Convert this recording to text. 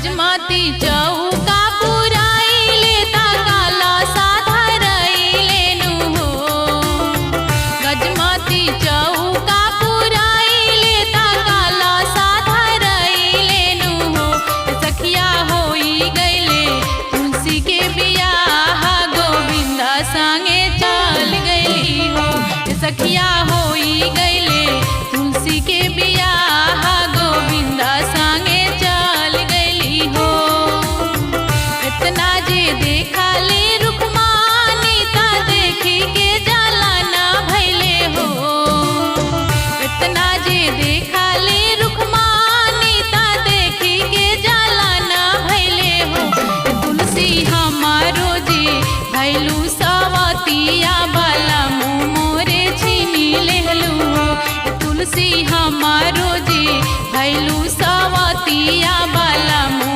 गजमती चौका पुराइले ता काला साधरइले नु हो। गजमती चौका पुराइले ता काला साधरइले नु हो। सखिया होई गइले तुलसी के बियाह गोविंदा संगे चल गइली हो। सखिया होई गइले तुलसी के बियाह गोविंदा संगे चल गइली हो। इतना जे देखा ले रुक्मानी ता देखी के जाला ना भइले हो। इतना जे देखा ले रुक्मानी ता देखी के जाला ना भइले हो। तुलसी हमारो जे भैलू सवतिया बाला मुँह मोरे छीनी लेहलू हो। तुलसी हमारो जे भैलू सवतिया बाला मुँह।